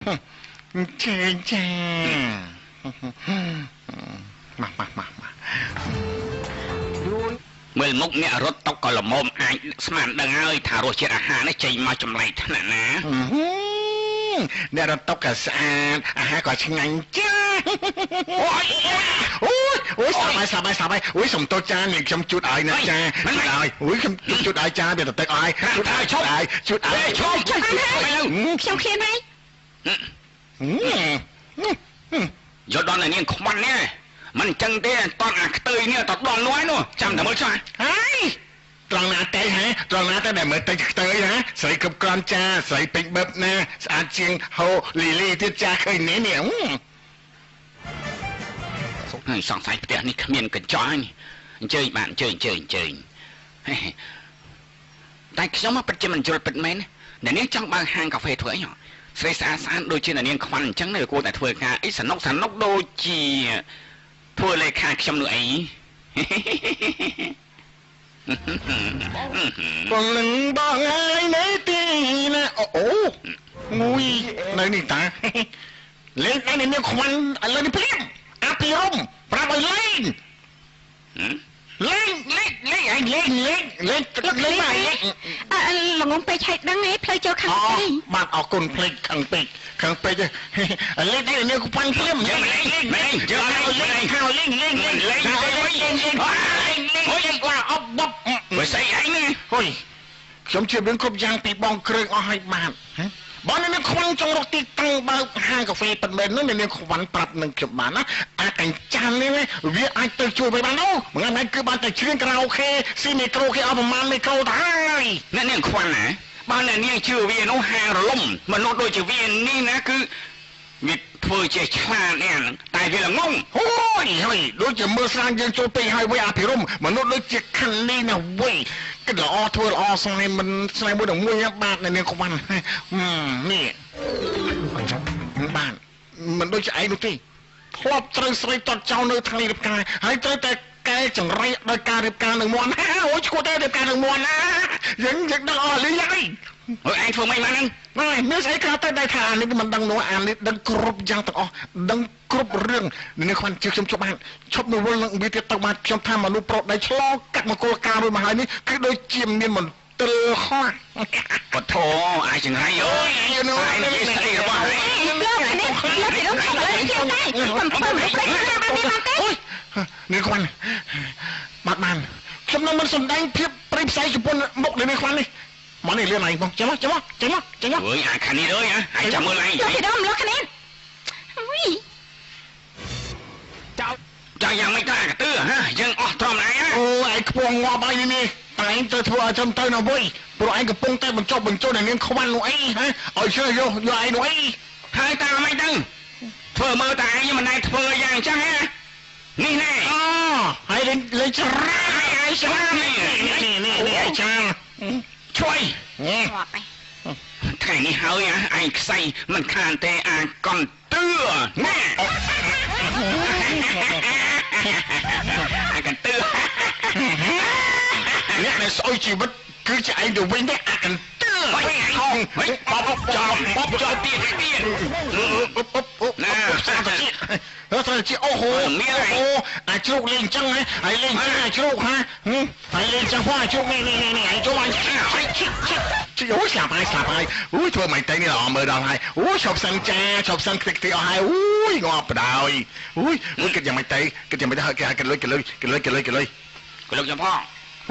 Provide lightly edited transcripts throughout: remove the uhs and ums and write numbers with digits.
ជើញចា មកមកមកមក មើលមុខអ្នករត់តុកក៏ល្មមអាចស្មានដឹងហើយថារសជាតិអាហារនេះចេញមកចម្លែកថ្នាក់ណា អ្នករត់តុកក៏ស្អាត អាហារក៏ឆ្ងាញ់ចា អូយអូយអូយ ស្លាប់ហើយ ស្លាប់ហើយ ស្លាប់ហើយ អូយ សុំទោសចា នាងខ្ញុំជូតឲ្យណាចា ជូតឲ្យ អូយ ខ្ញុំជូតឲ្យចា វាទៅទឹកឲ្យ ជូតឲ្យ ជូតឲ្យ ជូតឲ្យ ឈប់ ខ្ញុំឃ្លានហើយ យកដល់នាងខ្វាន់នេះមិនចឹងទេ តន់អាខ្ទើយនេះតដល់នោះហើយនោះ ចាំតែមើលចុះ ហើយត្រង់ណាទេហ៎ ត្រង់ណាទេដែលមើលទៅខ្ទើយហ៎ ស្រីគ្រប់គ្រាន់ចា ស្រីពេញបឹបណា ស្អាតជាងហូលីលីទៀតចា ឃើញនេះនេះ ហើយសង្ស័យផ្ទះនេះគ្មានកញ្ចក់ហើយ អញ្ជើញបាទ អញ្ជើញ អញ្ជើញ អញ្ជើញ តែខ្ញុំពិតជាមិនយល់ពិតមែន អ្នកនាងចង់បើកហាងកាហ្វេធ្វើអី? ស្រីស្អាតស្អាតដូចជាអ្នកនាងខ្វាន់អញ្ចឹង គួរតែធ្វើការអីសនុកសនុក ដូចជាធ្វើលេខាខ្ញុំនោះអី បងលឹងបងហើយនៅទីណា អូអូងុយនៅនេះតា លេងដៃនាងខ្វាន់ឥឡូវនេះភ្លាម អភិរមប្រាប់ឲ្យលេងលេងលេងលេងឯង លេងលេងលេងលេងមកលេង អើល្ងងពេកឲ្យដឹងឯងផ្លូវចូលខាងពេក បាទ អរគុណ ភ្លេចខាងពេក ខាងពេក លេងដៃនាងខ្វាន់ភ្លាម លេងលេងលេង យើងលេងលេងលេងលេងលេងលេងលេងលេងលេង ឡាអបប បើស្អីឯងនេះ ហុយ ខ្ញុំជឿរឿងគ្រប់យ៉ាងពីបងគ្រឿងអស់ហើយ បាទ បើអ្នកនាងខ្វាន់ចង់រកទីតាំងបើកហាងកាហ្វេពិតមែននោះ អ្នកនាងខ្វាន់ប្រាប់នឹងខ្ញុំបានណា អាកញ្ចាននេះវាអាចទៅជួយបាននោះ មួយថ្ងៃគឺបានតែច្រៀងខារ៉ាអូខេ ស៊ីមីក្រូគេអស់ប្រមាណមីក្រូទៅហើយ អ្នកនាងខ្វាន់ណា បើអ្នកនាងជឿវានោះហាងរលំ មនុស្សដូចជាវានេះណា គឺវាធ្វើជាឆ្លាតនេះ តែវាល្ងង អូយ ហើយដូចជាមើលស្រាងយើងចូលពេកហើយវិញ អភិរមមនុស្សដូចជាខណ្ឌនេះណាវិញ គិតល្អធ្វើល្អ ស្នេហ៍មិនស្នេហ៍មួយនឹងមួយ បាទ អ្នកនាងខ្វាន់នេះ បាទ មិនដូចជាឯងនោះទេ ធ្លាប់ត្រូវស្រីតត់ចោលនៅថ្ងៃរៀបការ ហើយត្រូវតែកែចង្រៃដោយការរៀបការនឹងមន់ អូយ ឈួតតែរៀបការនឹងមន់ណា យើងយើងដឹងអស់លីហើយ អើយ ឯងធ្វើម៉េចបានហ្នឹង ណែ មានស្អីក្រៅតែថាអានេះមិនដឹងនោះ អានេះដឹងគ្រប់យ៉ាងទាំងអស់ ដឹងគ្រប់រឿង នេះខ្វាន់ជឿខ្ញុំ ជប់បានឈប់នៅវល់នឹងវាទៀតទៅ បាទ ខ្ញុំថាមនុស្សប្រុសដែលឆ្លងកាត់មង្គលការមួយមកហើយនេះ គឺដូចជាមានមន្ទិលខ្លះ បធអាចចង្រៃ អើយ នោះឯងនិយាយស្អីរបស់ឯង លោកនេះ លោកពីនោះខំឥឡូវខ្ញុំតែកុំធ្វើមនុស្សប្រិយបានទេ បានទេ នេះខ្វាន់ បាទ បាន ខ្ញុំនឹងមិនសំដែងភាពព្រៃផ្សៃចំពោះមុខនេះ ខ្វាន់នេះ មកនេះលឿនឯងបង ចាំមកចាំមកចាំមកចាំមក អើយ អាខានេះអើយ អាចាំមើលឯង លោកពីដម លោកខានេះ អុយ ចៅចៅយ៉ាងម៉េចទៅអាកទឿហ៎ យើងអស់ទ្រាំឯង អូ ឯងខ្ពស់ងាប់ហើយនេះ តែឯងទៅធ្វើឲ្យត្រឹមត្រូវណាវិញ ព្រោះឯងកំពុងតែបញ្ចុះបញ្ចូលអ្នកនាងខ្វាន់នោះអីហ៎ ឲ្យជឿយកយកឯងនោះអី ហើយតាមមិនទៅធ្វើមើល តែឯងមិនដែលធ្វើយ៉ាងអញ្ចឹងហ៎ នេះណែ អូ ហើយលេងលេងច្រា ហើយច្រា នេះនេះនេះនេះ ច្រា ជួយថ្ងៃនេះហើយ ឯងខ្សែមិនខានទេ អាកន្ទឿណែ អាកន្ទឿ អ្នកដែលស្អុយជីវិតគឺជាឯងទៅវិញទេ អាកន្ទឿ ហងបបចោលបបចោលទៀតទៀតណា ស្អាតជាត្រូវជា អូហូ អូ អាជ្រូកលេងអញ្ចឹងហើយ លេងអញ្ចឹងអាជ្រូកហា ហើយលេងអញ្ចឹងផងអាជ្រូក នេះនេះនេះ អាជ្រូក អាឈិកឈិកឈិក អូយ ស្លាប់ហើយ ស្លាប់ហើយ អូយ ធ្វើមិនទៅនេះល្អមើលដល់ហើយ អូយ ឈប់សិនចា ឈប់សិន ខ្ទេចខ្ទេចអស់ហើយ អូយ ងាប់បដ ாய் អូយ អូយ គិតយ៉ាងម៉េចទៅ គិតយ៉ាងម៉េចទៅ គេគេលុយគេលុយគេលុយគេលុយគេលុយគេលុយខ្ញុំផង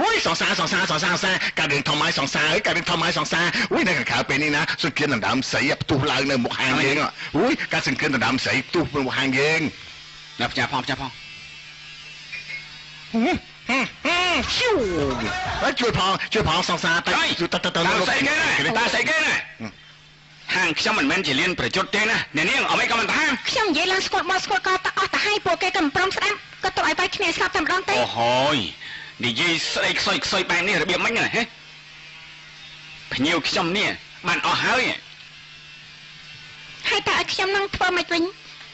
អូយ សង្សារសង្សារសង្សារសង្សារ ការរឿងធំហើយសង្សារអើយ ការរឿងធំហើយសង្សារ អូយ នៅខាងក្រៅពេលនេះណា សង្គ្រាមដណ្ដើមស្រីផ្ទុះឡើងនៅមុខហាងយើង អូយ ការសង្គ្រាមដណ្ដើមស្រីផ្ទុះនៅមុខហាងយើង ណា ផ្ញើផង ផ្ញើផង ឈូ ជួយផង ជួយផងសង្សារ ទៅជួយ ទៅទៅទៅ ស្អីគេណា តាស្អីគេណា ហាងខ្ញុំមិនមែនជាលៀនប្រយុទ្ធទេណាអ្នកនាង អ្វីក៏មិនថា ខ្ញុំនិយាយឡើងស្គាល់មកស្គាល់កតអស់ទៅហើយ ពួកគេក៏មិនព្រមស្ដាប់ ក៏ទុកឲ្យវាយគ្នាស្លាប់តែម្ដងទេ អូហូយ និយាយស្ដីខ្សុយខ្សុយបែបនេះរបៀបម៉េចណាហេ ភ្ញៀវខ្ញុំនេះបានអស់ហើយ ហើយតើឲ្យខ្ញុំនឹងធ្វើម៉េចវិញ?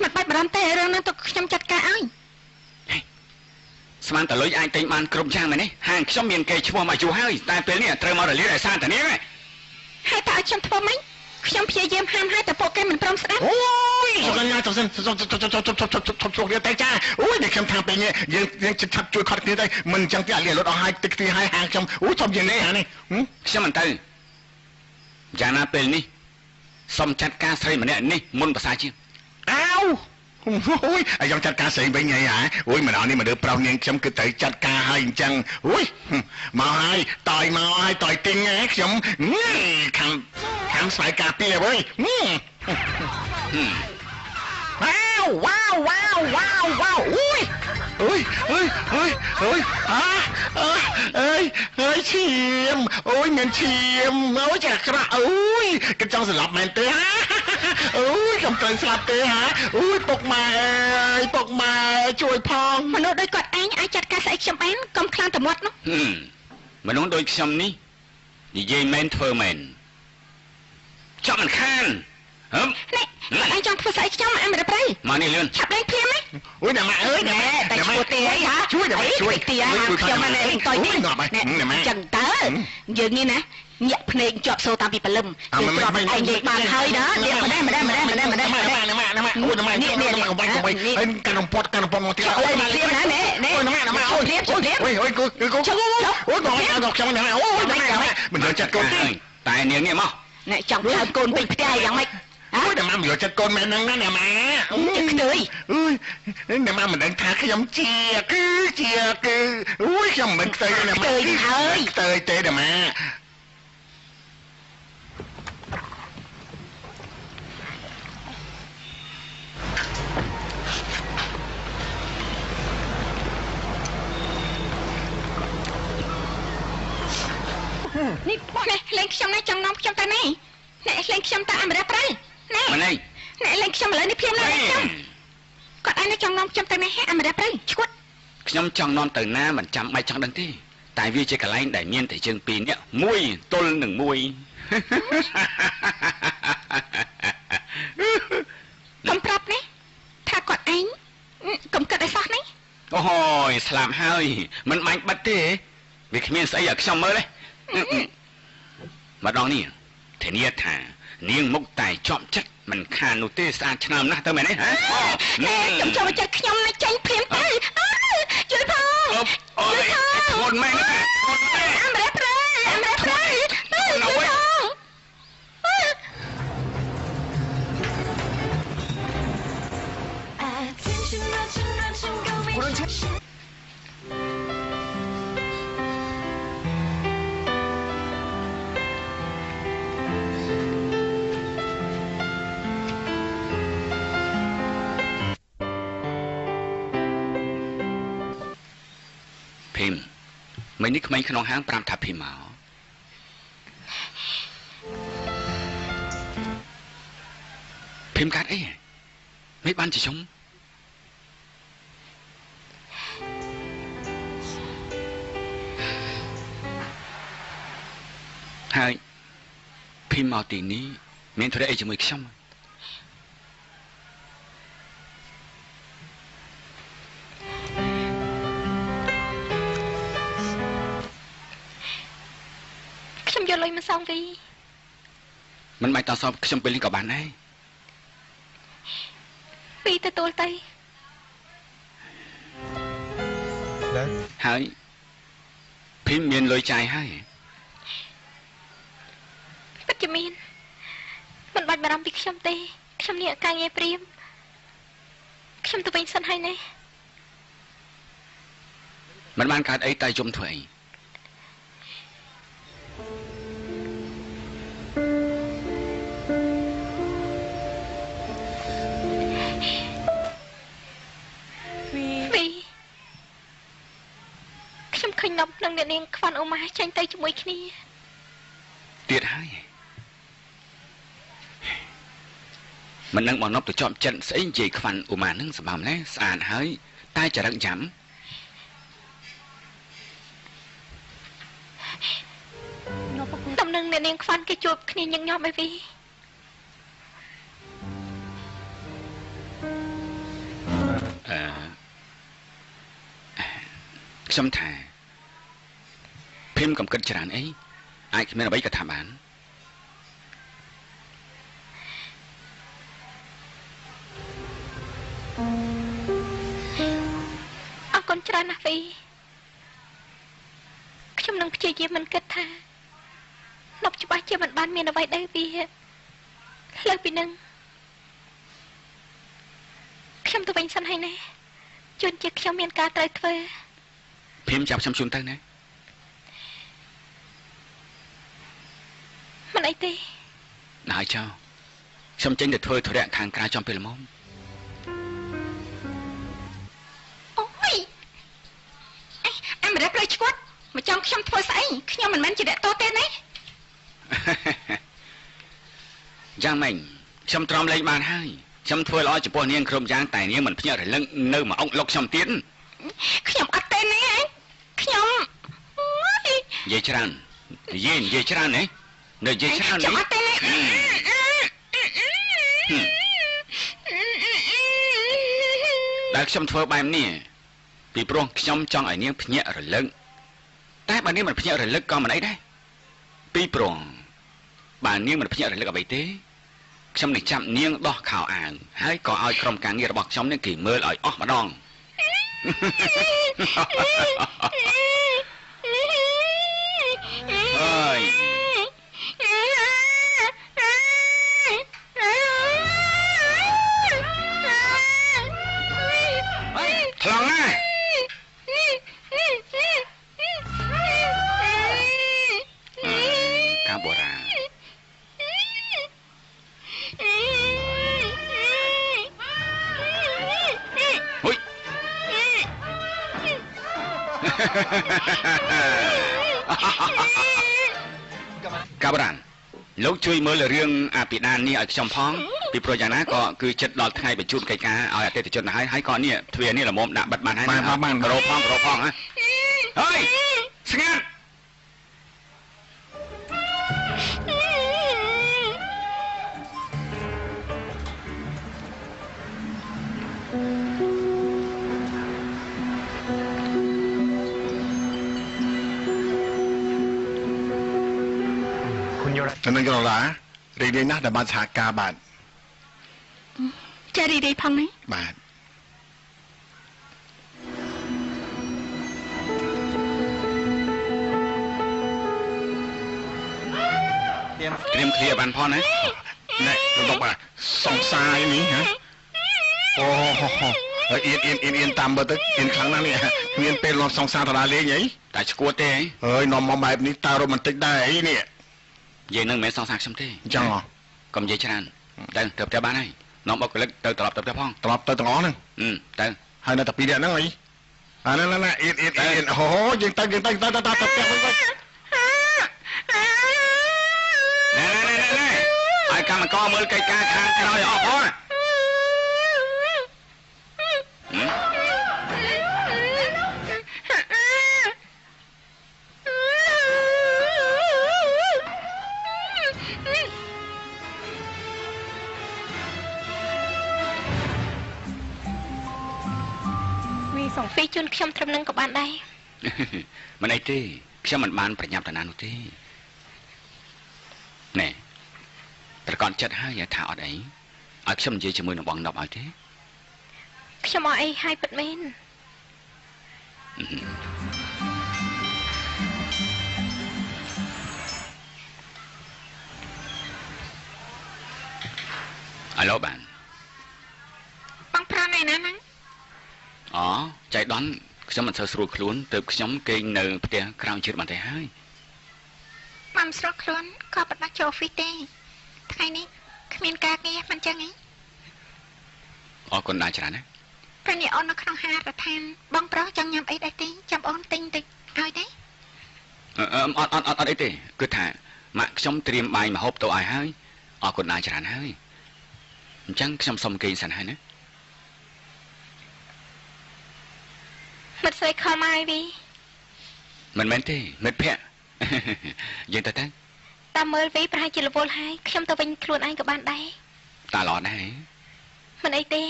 មិនបាច់បារម្ភទេ រឿងនឹងទុកខ្ញុំចាត់ការឲ្យ ស្មានតលុយអាចទិញបានគ្រប់យ៉ាងមែនទេ? ហាងខ្ញុំមានគេឈ្មោះមកយូរហើយ តែពេលនេះត្រូវមករលាដោយសារតានាង ហើយតើឲ្យខ្ញុំធ្វើម៉េច? ខ្ញុំព្យាយាមហាមហើយតែពួកគេមិនព្រមស្ដាប់ អូយសុកញ្ញាទៅសិនជប់ជប់ជប់ជប់ជប់ជប់ជប់ជប់គ្នាទៅចាអូយនេះខ្ញុំថាពេលនេះយើងយើងឆាប់ជួយខត់គ្នាទៅមិនអញ្ចឹងទេអាលីលត់អស់ហើយទឹកទីហើយហាងខ្ញុំអូយធំជាងនេះហានេះ ខ្ញុំមិនទៅយ៉ាងណាពេលនេះសុំចាត់ការស្រីម្នាក់នេះមុនប្រសើរជាង អោអូយអាខ្ញុំចាត់ការស្រីវិញហីហ่าអូយម្ដងនេះមកលើប្រុសនាងខ្ញុំគឺត្រូវចាត់ការហើយអញ្ចឹងអូយមកហើយតយមកហើយតយទីងហ៎ខ្ញុំខាំខាំស្វ័យការពារវើយវ៉ាវវ៉ាវវ៉ាវវ៉ាវវ៉ាវអូយអើយអើយអើយអើយអាអើយអើយឈាមអូយមានឈាមអូយចាក្រាក់អូយគេចង់ស្លាប់មែនទេហាអូយខ្ញុំត្រូវស្លាប់ទេហាអូយពុកម៉ែអើយពុកម៉ែជួយផង មនុស្សដូចគាត់ឯងអាចចាត់ការស្អីខ្ញុំបានកុំខ្លាំងតែមាត់នោះ មនុស្សដូចខ្ញុំនេះនិយាយមែនធ្វើមែនចាប់មិនខានហឹម នេះគាត់ឯងចង់ធ្វើស្អីខ្ញុំអមរប្រៃ មកនេះលឿន ឆាប់លេងភ្លាមណា អូយអ្នកម៉ាក់អើយ ណែតែឈ្មោះទេអីហា ជួយអ្នកម៉ាក់ជួយ ទីហាខ្ញុំមកលេងតយនេះ អ្នកម៉ាក់ ចឹងតើយើងនេះណាញាក់ភ្នែកជាប់សូតាមពីព្រលឹមយើងទ្រាំឯងលេងបានហើយណានេះម្ដេះម្ដេះម្ដេះម្ដេះម្ដេះ ម្ដេះអ្នកម៉ាក់អ្នកម៉ាក់អូយអ្នកម៉ាក់នេះនេះនេះបាច់បាច់ហើយកាន់អំពត់កាន់អំពត់មកទៀត អូយភ្លាមណាណែណែ អូយអ្នកម៉ាក់អ្នកម៉ាក់អូយ ភ្លាមភ្លាម អូយអូយគូគូអូយមកខ្ញុំអ្នកម៉ាក់អូយអ្នកម៉ាក់មិនយកចិត្តកូនទេ តែនាងនេះមក អ្នកចង់ហើមកូនពេញផ្ទះយ៉ាងម៉េច អូយអ្នកម៉ាក់មិនយកចិត្តកូនមែនហ្នឹងណាអ្នកម៉ាក់ ជាខ្ទើយ អើយអ្នកម៉ាក់មិនដឹងថាខ្ញុំជាគឺជាគឺអូយខ្ញុំមិនខ្ទើយអ្នកម៉ាក់ ហើយ ខ្ទើយទេអ្នកម៉ាក់ នេះនេះលេងខ្ញុំណាចង់នាំខ្ញុំទៅនេះអ្នកលេងខ្ញុំទៅអមរៈប្រៃណែ មកនេះ អ្នកលេងខ្ញុំឥឡូវនេះភ្លាមឡើយខ្ញុំគាត់ឯងចង់នាំខ្ញុំទៅនេះអមរៈប្រៃឈួត ខ្ញុំចង់នាំទៅណាមិនចាំបាច់ចង់ដឹងទេតែវាជាកន្លែងដែលមានតែយើងពីរនាក់មួយទល់នឹងមួយ កុំប្រាប់នេះថាគាត់ឯងកុំគិតឲ្យសោះនេះ អូយស្លាប់ហើយមិនបាញ់បិទទេវាគ្មានស្អីឲ្យខ្ញុំមើលទេម្ដងនេះធានាថានាងមុខតែជាប់ចិត្តមិនខាននោះទេស្អាតឆ្នើមណាស់ទៅមែនទេហ៎ ណែខ្ញុំចូលចិត្តខ្ញុំណាចេញភ្លាមទៅជួយផង អូយធ្ងន់មែនធ្ងន់មែន អមរៈប្រៃអមរៈប្រៃជួយផង ភីមមិញនេះក្មេងក្នុងហាងប្រាប់ថាភីមមកភីមកាត់អីមិនបានជាខ្ញុំហើយភីមមកទីនេះមានធុរៈអីជាមួយខ្ញុំ ខ្ញុំយកលុយមកសងវី មិនបាច់តសបខ្ញុំពេលនេះក៏បានដែរ វីទទួលទៅ ហើយភីមមានលុយចាយហើយ ពិតជាមានមិនបាច់បារម្ភពីខ្ញុំទេខ្ញុំនេះការងារព្រាមខ្ញុំទៅវិញសិនហើយនេះ មិនបានកើតអីតែយំធ្វើអី វីខ្ញុំឃើញនប់និងអ្នកនាងខ្វាន់អូម៉ាចេញទៅជាមួយគ្នា ទៀតហើយមិននឹងបងនប់ទៅជាប់ចិត្តស្អីនិយាយខ្វាន់អូម៉ានឹងសម្បំណាស្អាតហើយតែចរិតយ៉ាំ តំនឹងអ្នកនាងខ្វាន់គេជួបគ្នាញឹកញាប់អីវី អឺខ្ញុំថាភីមកំគិតច្រើនអីអាចគ្មានអ្វីក៏ថាបាន ច្រើនណាស់វីខ្ញុំនឹងព្យាយាមមិនគិតថានប់ច្បាស់ជាមិនបានមានអ្វីដែរវីលើពីនឹងខ្ញុំទៅវិញសិនហើយណាជួនជាខ្ញុំមានការត្រូវធ្វើភៀមចាប់ខ្ញុំជូនទៅណាមិនអីទេណាស់ចៅខ្ញុំចេញទៅធ្វើធរៈខាងក្រៅចំពេលល្មមអូយអមរៈផ្លូវឆ្កួតមកចង់ខ្ញុំធ្វើស្អីខ្ញុំមិនមែនជាអ្នកតទេណាយ៉ាងម៉េចខ្ញុំទ្រាំលេងបានហើយខ្ញុំធ្វើល្អចំពោះនាងគ្រប់យ៉ាងតែនាងមិនភ្ញាក់រលឹកនៅមកអុកលុកខ្ញុំទៀតខ្ញុំអត់ទេណាខ្ញុំនិយាយច្រើននិយាយច្រើនហ៎នៅនិយាយច្រើនខ្ញុំអត់ទេណាដែលខ្ញុំធ្វើបែបនេះពីព្រោះខ្ញុំចង់ឲ្យនាងភ្ញាក់រលឹកតែបើនាងមិនភ្ញាក់រលឹកក៏មិនអីដែរពីព្រោះបើនាងមិនភ្ញាក់រលឹកអ្វីទេខ្ញុំនឹងចាប់នាងដោះខោអាវហើយក៏ឲ្យក្រុមការងាររបស់ខ្ញុំនេះគេមើលឲ្យអស់ម្ដងអើយថ្លង់ណាកាបូរ៉ាហុយកាបូរ៉ាលោកជួយមើលរឿងអាពីដាននេះឲ្យខ្ញុំផងពីព្រោះយ៉ាងណាក៏គឺចិត្តដល់ថ្ងៃបញ្ជូនកិច្ចការឲ្យអតិថិជនទៅហើយហើយក៏នេះទ្វារនេះល្មមដាក់បិទបានហើយបានក្រោផងក្រោផងហ៎ហើយស្ងាត់ នឹងក៏ឡារីករាយណាស់ដែលបានសហការបាទចារីករាយផងណាបាទត្រៀមឃ្លាបានផងណាណែលោកបាទសង្សារនេះហ៎អូហូអៀនអៀនអៀនអៀនតាមមើលទៅអៀនខ្លាំងណាស់នេះមានពេលនាំសង្សារតារាលេងអីតែឈួតទេអើយនាំមកបែបនេះតើរ៉ូមែនទិកដែរអីនេះនិយាយនឹងមិនមែនសង្សារខ្ញុំទេអញ្ចឹងហ៎កុំនិយាយច្រើនទៅទៅផ្ទះបានហើយនាំបុគ្គលិកទៅត្រឡប់ទៅផ្ទះផងត្រឡប់ទៅទាំងអស់ហ្នឹងទៅហើយនៅតែពីរនាក់ហ្នឹងអីអាណាណាអៀនអៀនអៀនអូយើងទៅយើងទៅទៅទៅទៅផ្ទះវិញវិញណែណែណែណែឲ្យកម្មករមើលកិច្ចការខាងក្រោយអស់ផងពីជូនខ្ញុំត្រឹមនឹងក៏បានដែរមិនអីទេខ្ញុំមិនបានប្រញាប់តាណានោះទេណែប្រកបចិត្តហើយថាអត់អីឲ្យខ្ញុំនិយាយជាមួយនឹងបងដប់ឲ្យទេខ្ញុំអត់អីហើយពិតមែនអាឡូបានបងប្រាណឯណាហ្នឹងអូចៃដន្យខ្ញុំមិនសូវស្រួលខ្លួនទើបខ្ញុំគេងនៅផ្ទះក្រោមជាតិបានទេហើយមិនស្រួលខ្លួនក៏បដាចូលហ្វីសទេថ្ងៃនេះគ្មានការងារមិនចឹងឯងអរគុណដែរច្រើនណាពេលនេះអូននៅក្នុងហារដ្ឋានបងប្រុសចង់ញ៉ាំអីដែរទេចាំអូនទិញតិចឲ្យទេអត់អត់អត់អត់អីទេគឺថាម៉ាក់ខ្ញុំត្រៀមបាយម្ហូបទៅឲ្យហើយអរគុណដែរច្រើនហើយអញ្ចឹងខ្ញុំសុំគេងសិនហើយណាមិត្តស្រីខលមកអីវីមិនមែនទេមិត្តភក្តិយើងទៅទៅតាមមើលវីប្រហែលជារវល់ហើយខ្ញុំទៅវិញខ្លួនឯងក៏បានដែរតាល្អដែរមិនអីទេ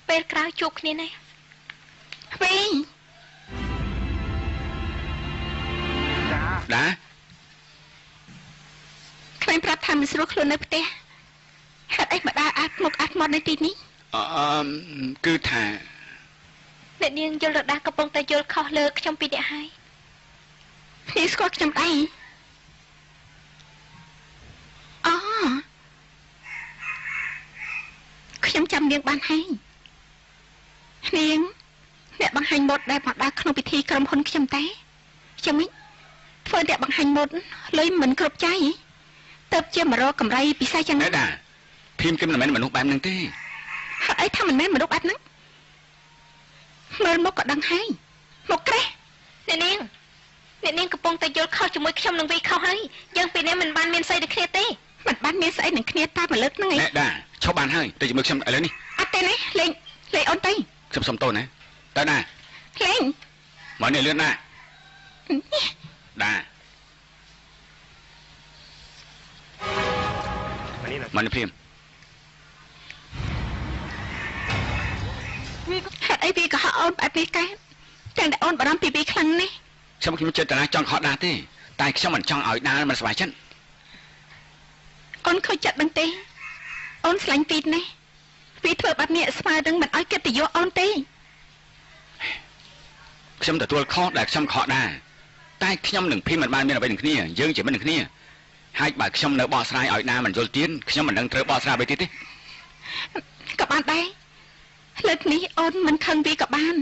ពេលក្រោយជួបគ្នាណាវីដាខ្ញុំប្រាប់ថាមិនស្រួលខ្លួននៅផ្ទះហេតុអីមកដើរអាត់មុខអាត់មាត់នៅទីនេះអឺគឺថា អ្នកនាងយល់រដាកំពុងតែយល់ខុសលើខ្ញុំពីអ្នកហើយនាងស្គាល់ខ្ញុំដែរអូខ្ញុំចាំនាងបានហើយនាងអ្នកបង្ហាញម៉ូដដែលមកដើរក្នុងពិធីក្រុមហ៊ុនខ្ញុំតែចាំម៉េចធ្វើអ្នកបង្ហាញម៉ូដលុយមិនគ្រប់ចៃទៅជាមករកកម្រៃពិសេសចឹងណែដាភីមគេមិនមែនមនុស្សបែបហ្នឹងទេហេតុអីថាមិនមែនមនុស្សបែបហ្នឹងមើលមកក៏ដឹងហើយមកក្រេះអ្នកនាងអ្នកនាងកំពុងតែយល់ខុសជាមួយខ្ញុំនឹងវីខុសហើយយើងពីនេះមិនបានមានស្អីនឹងគ្នាទេមិនបានមានស្អីនឹងគ្នាតែមួយលើកហ្នឹងឯងណែដាឈប់បានហើយទៅជាមួយខ្ញុំឥឡូវនេះអត់ទេណាលេងលេងអូនទៅខ្ញុំសុំទោសណាទៅណាលេងមកនេះលឿនណាដាមកនេះភ្លាមហេតុអីវាក៏ហក់អូនបែបនេះកែទាំងតែអូនបារម្ភពីវាខ្លាំងណាស់ខ្ញុំខ្ញុំចេតនាចង់ខកដាទេតែខ្ញុំមិនចង់ឲ្យដាមិនសប្បាយចិត្តអូនខូចចិត្តដឹងទេអូនស្រឡាញ់ពីណាស់ពីធ្វើបែបនេះស្មើនឹងមិនឲ្យកិត្តិយសអូនទេខ្ញុំទទួលខុសដែលខ្ញុំខកដែរតែខ្ញុំនឹងភីមិនបានមានអ្វីនឹងគ្នាយើងជាមិត្តនឹងគ្នាហើយបើខ្ញុំនៅបកស្រាយឲ្យដាមិនយល់ទៀនខ្ញុំមិនដឹងត្រូវបកស្រាយអ្វីទៀតទេក៏បានដែរលើកនេះអូនមិនខឹងវាក៏បាន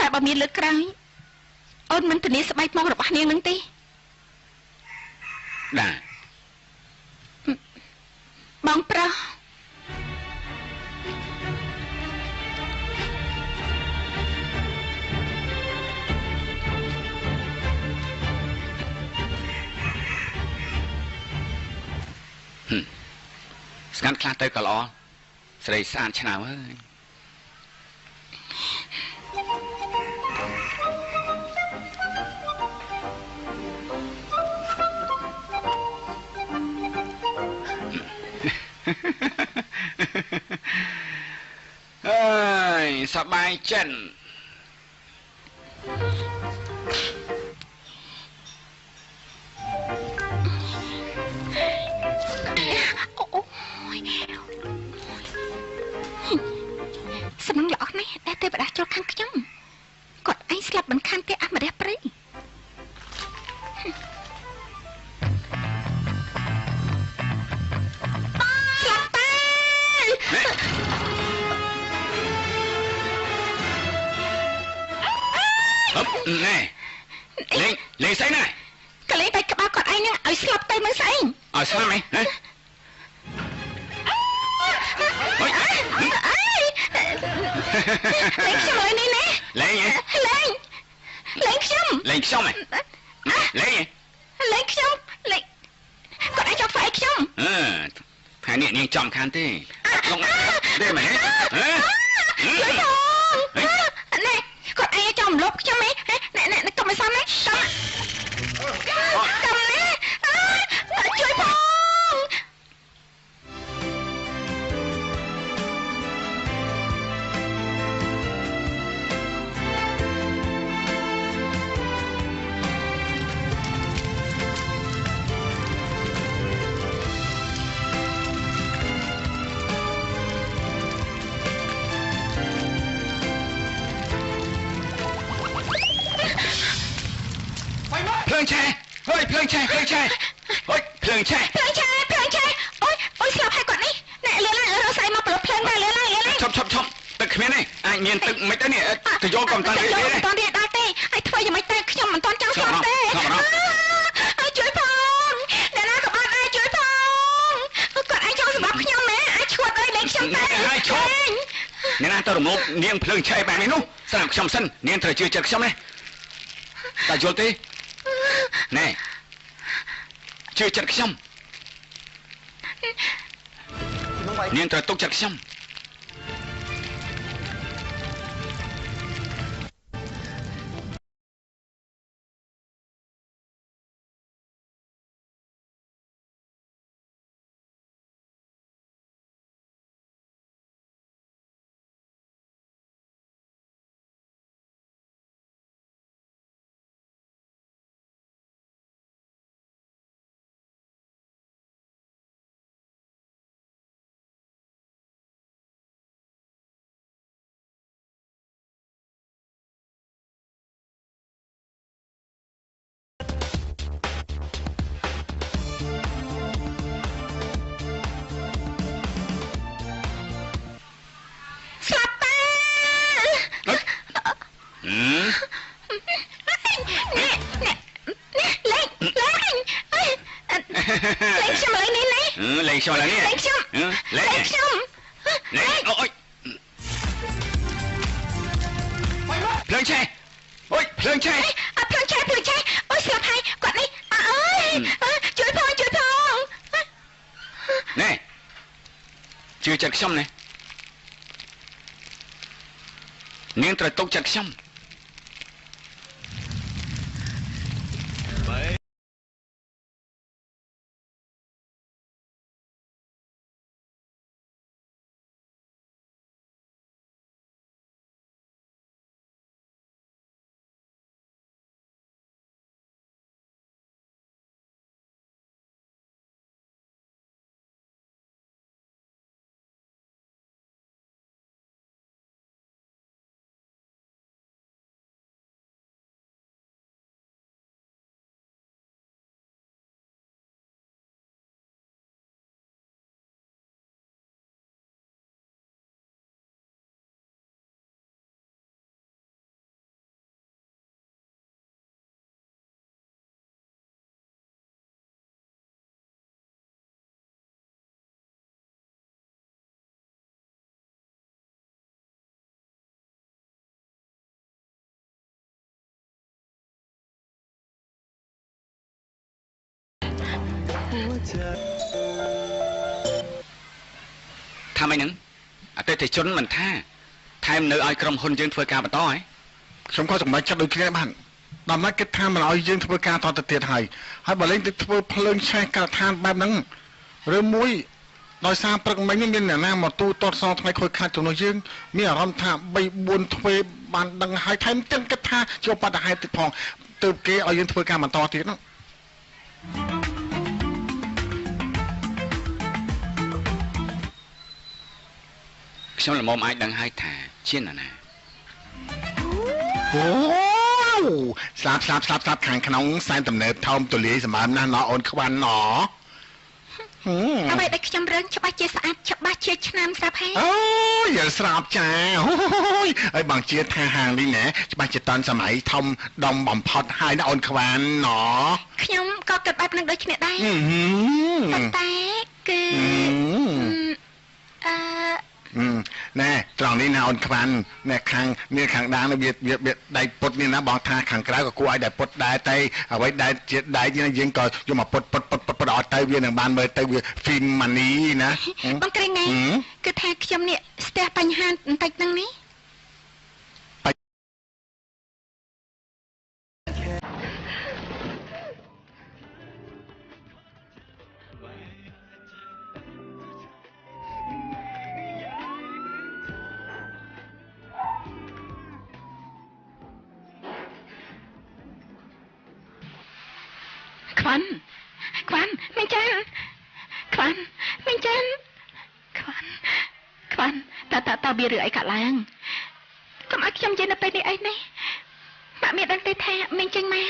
តែបើមានលើកក្រោយអូនមិនធានាស្បែកមករបស់នាងនឹងទេដាបងប្រុសស្ងាត់ខ្លះទៅក៏ល្អស្រីស្អាតឆ្នើមអើយអើយសប្បាយចិត្តសំណងល្អណាស់ដែលទេវតាចូលខាងខ្ញុំគាត់ឯងស្លាប់មិនខានទេអមរះព្រៃស្លាប់ទេណែលេងលេងស្អីណែក៏លេងតែក្បាលគាត់ឯងនឹងឲ្យស្លាប់ទៅមើលស្អីឲ្យស្លាប់ហ៎ហ៎លេងខ្ញុំឥឡូវនេះណាលេងហ៎លេងលេងខ្ញុំលេងខ្ញុំហ៎លេងហ៎លេងខ្ញុំលេងគាត់ឲ្យចង់ធ្វើអីខ្ញុំអឺថ្ងៃនេះនាងចំខានទេលងទេមែនហ៎ជួយផងណែគាត់ឯងចង់រំលោភខ្ញុំហ៎ណែណែកុំឲ្យសមណាកុំណាជួយផង ភ្លើងឆេះហើយភ្លើងឆេះភ្លើងឆេះហើយភ្លើងឆេះភ្លើងឆេះភ្លើងឆេះអូយអូយស្លាប់ហើយគាត់នេះណែលឿនឡើងរកស្អីមកប្រភ្លើងដែរលឿនឡើងលឿនឡើងឈប់ឈប់ឈប់ទឹកគ្មានទេអាចមានទឹកមិនទៅនេះទៅយកក៏មិនតាន់ទេមិនតាន់ទេដល់ទេឲ្យធ្វើយ៉ាងម៉េចទៅខ្ញុំមិនតាន់ចង់ស្លាប់ទេឲ្យជួយផងអ្នកណាក៏បានដែរជួយផងគាត់ឯងចង់សម្រាប់ខ្ញុំមែនអាចឈួតអើយលេងខ្ញុំតែឲ្យឈប់អ្នកណាទៅរំលោភនាងភ្លើងឆេះបែបនេះនោះស្រាប់ខ្ញុំសិននាងត្រូវជឿចិត្តខ្ញុំណាតែយល់ទេណែជឿចិត្តខ្ញុំនាងត្រូវទុកចិត្តខ្ញុំ លែងខ្ញុំឡើយនេះ លែងខ្ញុំ លែង ខ្ញុំ លែងអូយភ្លើងឆេះអូយភ្លើងឆេះ អត់ភ្លើងឆេះភ្លើងឆេះអូយស្លាប់ហើយគាត់នេះអើយជួយផងជួយផង ណែជឿចិត្តខ្ញុំណានាងត្រូវទុកចិត្តខ្ញុំ ថាម៉េចហ្នឹងអតិថិជនមិនថាថែមនៅឲ្យក្រុមហ៊ុនយើងធ្វើការបន្តហ៎ ខ្ញុំក៏សម្រេចចិត្តដូចគ្នាបានដល់ណាគិតថាមិនឲ្យយើងធ្វើការតទៅទៀតហើយហើយបើលេងទៅធ្វើភ្លើងឆេះការដ្ឋានបែបហ្នឹងឬមួយដោយសារព្រឹកមិញនេះមានអ្នកណាមកទូទាត់សងថ្ងៃខូចខាតចំណុះយើងមានអារម្មណ៍ថា3 4ទ្វេបានដឹងហើយថែមទាំងគិតថាជាបដិហេតុទៀតផងទើបគេឲ្យយើងធ្វើការបន្តទៀតនោះ ខ្ញុំល្មមអាចដឹងហើយថាជានរណា អូស្លាប់ស្លាប់ស្លាប់ស្លាប់ខាងក្នុងសែនទំនើបថោមទូលាយសម្បើមណាស់ណអូនខ្វាន់ណ អ្វីដែលខ្ញុំរើងច្បាស់ជាស្អាតច្បាស់ជាឆ្នាំស្រាប់ហើយ អូយយល់ស្រាប់ចាអូយហើយបងជាថាហាងនេះណែច្បាស់ជាតាន់សម័យធំដុំបំផុតហើយណាអូនខ្វាន់ណ ខ្ញុំក៏គិតបែបនឹងដូចគ្នាដែរប៉ុន្តែគឺអឺ ណែត្រង់នេះណាអូនខ្វាន់ណែខាងនេះខាងដាងនេះវាវាដៃពុតនេះណាបងថាខាងក្រៅក៏គួរឲ្យដៃពុតដែរតែអ្វីដែលជាដៃនេះយើងក៏យកមកពុតពុតពុតពុតពុតអត់ទៅវានឹងបានមើលទៅវា film money ណា បងក្រែងណែគឺថាខ្ញុំនេះស្ទះបញ្ហាបន្តិចហ្នឹងនេះ ខ្វាន់ខ្វាន់មីងចានខ្វាន់មីងចានខ្វាន់ខ្វាន់តើតើតើវារឿងអីកាត់ឡើងកុំឲ្យខ្ញុំនិយាយនៅពេលនេះអីនេះម៉ាក់មានដឹងទេថាមីងចេញមក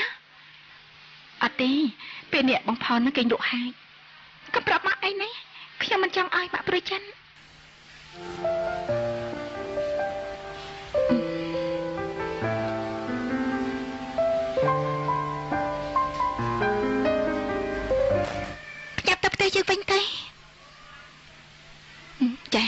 អត់ទេពេលនេះបងផននឹងគេលក់ហើយកុំប្រាប់ម៉ាក់អីនេះខ្ញុំមិនចង់ឲ្យម៉ាក់ព្រួយចិត្តទៅផ្ទះយើងវិញទៅចា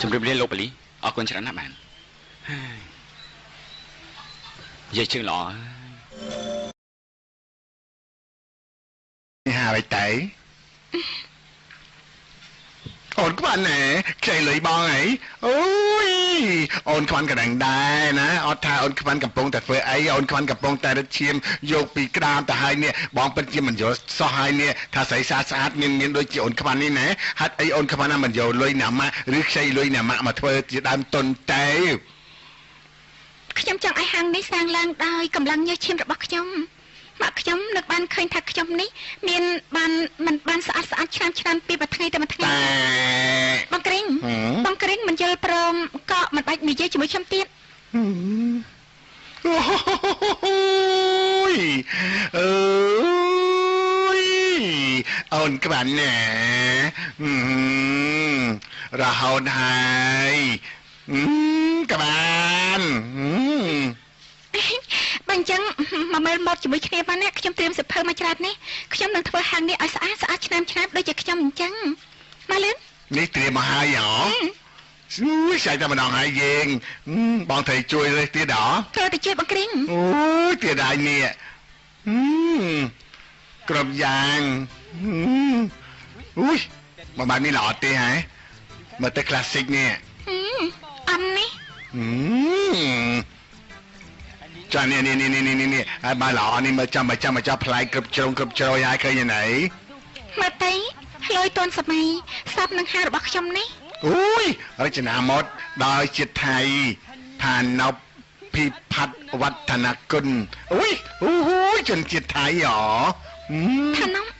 ជម្រាបលាលោកប៉ូលីសអរគុណច្រើនណាស់បាននិយាយជើងល្អ នេះហើយតែអូនខ្វាន់ណែខ្ចីលុយបងអីអូយអូនខ្វាន់ក៏ដឹងដែរណាអត់ថាអូនខ្វាន់កំពុងតែធ្វើអីអូនខ្វាន់កំពុងតែរត់ឈាមយកពីក្តាមទៅហើយនេះបងពិតជាមិនយល់សោះហើយនេះថាស្រីស្អាតស្អាតមានមានដូចជាអូនខ្វាន់នេះណាហេតុអីអូនខ្វាន់ណាមិនយកលុយណាម៉ាក់ឬខ្ចីលុយណាម៉ាក់មកធ្វើជាដើមទុនទេ ខ្ញុំចង់ឲ្យហាងនេះសាងឡើងដោយកម្លាំងញើសឈាមរបស់ខ្ញុំម៉ាក់ខ្ញុំនឹកបានឃើញថាខ្ញុំនេះមានបានមិនបានស្អាតស្អាតឆ្នាំឆ្នាំពីមួយថ្ងៃទៅមួយថ្ងៃ តែ បងក្រេងបងក្រេងមិនយល់ព្រមក៏មិនបាច់និយាយជាមួយខ្ញុំទៀត អូយ យអើយអូនក្បានណារហូតហើយក្បានបើអញ្ចឹងមកមើលម៉ូតជាមួយគ្នាបានណាខ្ញុំត្រៀមសភៅមកច្រើននេះខ្ញុំនឹងធ្វើហាងនេះឲ្យស្អាតស្អាតឆ្នាំឆ្នាំដូចជាខ្ញុំអញ្ចឹងមកលឿននេះត្រៀមមកហើយហ៎ជួយឆៃតែម្ដងហើយយើងបងត្រូវជួយលេះទៀតហ៎ត្រូវតែជួយបងគ្រីងអូយទៀតហើយនេះគ្រប់យ៉ាងអូយមកបាននេះល្អទេហ៎មកទៅ classic នេះអំនេះចានេះនេះនេះនេះនេះហើយបើល្អនេះមើលចាំចាំចាំផ្លែគ្រប់ជ្រុងគ្រប់ជ្រោយហើយឃើញไหนមើលទៅលយទាន់សម័យសពនឹងហារបស់ខ្ញុំនេះអូយរចនាម៉ូដដោយជាតិថៃផាណប់ភិផាត់វឌ្ឍនគុណអូយអូយជនជាតិថៃហ៎ផាណប់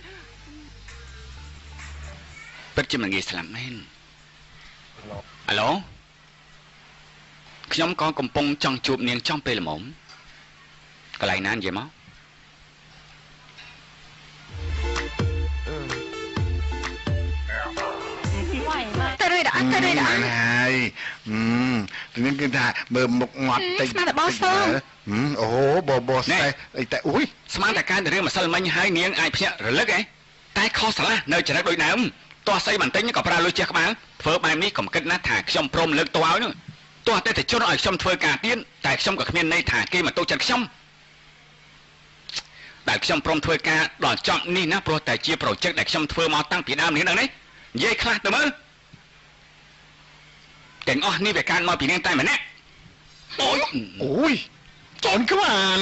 ពិតជាមិនងាយស្លាប់មែនអាឡូខ្ញុំក៏កំពុងចង់ជួបនាងចំពេលល្មមកន្លែងណានិយាយមកទៅរួចដល់ទៅរួចដល់ហើយនេះគឺថាមើលមុខមាត់តិចស្មានតែបោសអូបបសេះអីតែអ៊ុយស្មានតែការរឿងម្សិលមិញហើយនាងអាចភ្ញាក់រលឹកឯងតែខុសស្រឡះនៅចរិតដូចដើមតោះស្អីបន្តិចក៏ប្រើលុយជះក្បាលធ្វើបែបនេះកុំគិតណាថាខ្ញុំព្រមលើកតោឲ្យនោះទោះតែតែជន់ឲ្យខ្ញុំធ្វើការទៀតតែខ្ញុំក៏គ្មានន័យថាគេមកទោសចិត្តខ្ញុំដែលខ្ញុំព្រមធ្វើការដល់ចប់នេះណាព្រោះតែជាប្រូជិកដែលខ្ញុំធ្វើមកតាំងពីដើមនេះដឹងនេះនិយាយខ្លះទៅមើលទាំងអស់នេះវាកើតមកពីនាងតែម្នាក់អូយអូយចន់ក្បាន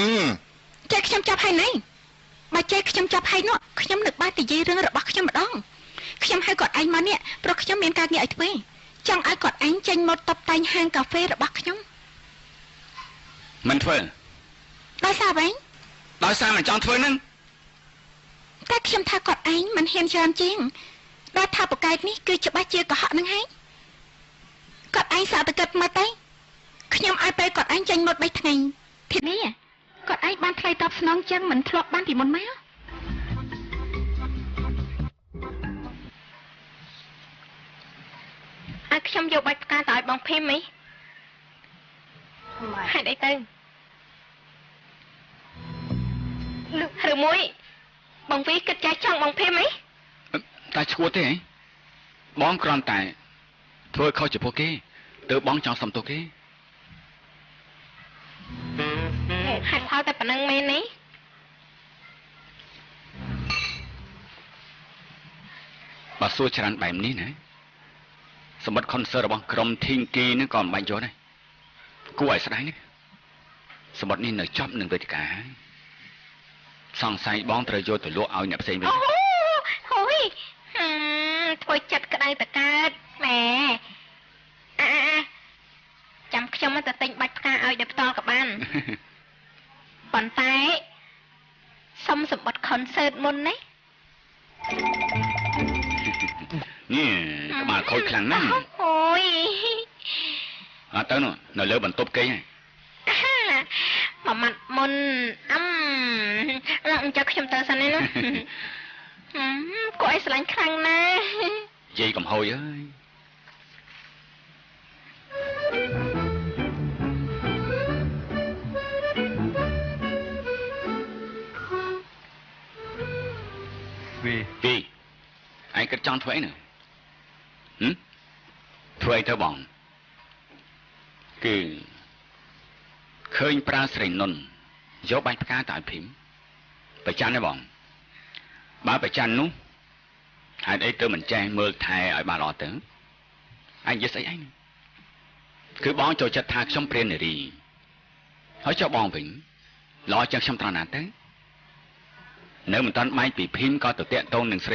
ចេះខ្ញុំចាប់ហើយណៃបើចេះខ្ញុំចាប់ហើយនោះខ្ញុំនឹកបាននិយាយរឿងរបស់ខ្ញុំម្ដងខ្ញុំហៅគាត់ឯងមកនេះព្រោះខ្ញុំមានការងារឲ្យធ្វើចង់ឲ្យគាត់ឯងចេញមកតបតែងហាងកាហ្វេរបស់ខ្ញុំមិនធ្វើដោយសារអ្វីដោយសារមិនចង់ធ្វើនឹងតែខ្ញុំថាគាត់ឯងមិនហ៊ានច្រើនជាងដែលថាប្រកែកនេះគឺច្បាស់ជាកុហកនឹងហើយគាត់ឯងសាកទៅគិតមើលទៅខ្ញុំឲ្យពេលគាត់ឯងចេញមក3ថ្ងៃធានាគាត់ឯងបានថ្លៃតបស្នងចឹងមិនធ្លាប់បានពីមុនមកឲ្យខ្ញុំយកបាច់ផ្កាទៅឲ្យបងភីមអីហេតុអីទៅឬមួយបងវីគិតចាស់ចង់បងភីមអីតែឈួតទេហីបងគ្រាន់តែធ្វើខុសចំពោះគេទើបបងចង់សុំទោសគេហេតុផលតែប៉ុណ្្នឹងមែនទេបើសួរច្រើនបែបនេះណាសម្បត្តិ concert របស់ក្រុមធីងគីនឹងក៏មិនបាច់យកដែរគួរឲ្យស្ដាយនេះសម្បត្តិនេះនៅចប់នឹងវេទិកាហើយសង្ស័យបងត្រូវយកទៅលក់ឲ្យអ្នកផ្សេងវិញអូហូយធ្វើចិត្តក្តៅតកើតម៉ែអាចាំខ្ញុំទៅទិញបាច់ផ្កាឲ្យដល់ផ្ទាល់ក៏បានប៉ុន្តែសុំសម្បត្តិ concert មុនណានេះក្បាលខូចខ្លាំងណាស់អូយអត់ទៅនោះនៅលើបន្ទប់គេហើយមួយម៉ាត់មុនអឹមឡើងអញ្ចឹងខ្ញុំទៅសិនណាគួរឲ្យស្រឡាញ់ខ្លាំងណាស់យាយកំហុយអើយវីវីឯងគិតចង់ធ្វើអីនោះធ្វើអីទៅបងគឺឃើញប្រើស្រីនុនយកបាច់ផ្កាទៅឲ្យភីមប្រច័នទេបងបើប្រច័ននោះហេតុអីទៅមិនចេះមើលថែឲ្យបានល្អទៅឯងនិយាយស្អីឯងគឺបងចូលចិត្តថាខ្ញុំព្រាននារីហើយចុះបងវិញល្អជាងខ្ញុំត្រង់ណាទៅនៅមិនតាន់បែកពីភីមក៏ទៅតាក់ទងនឹងស្រី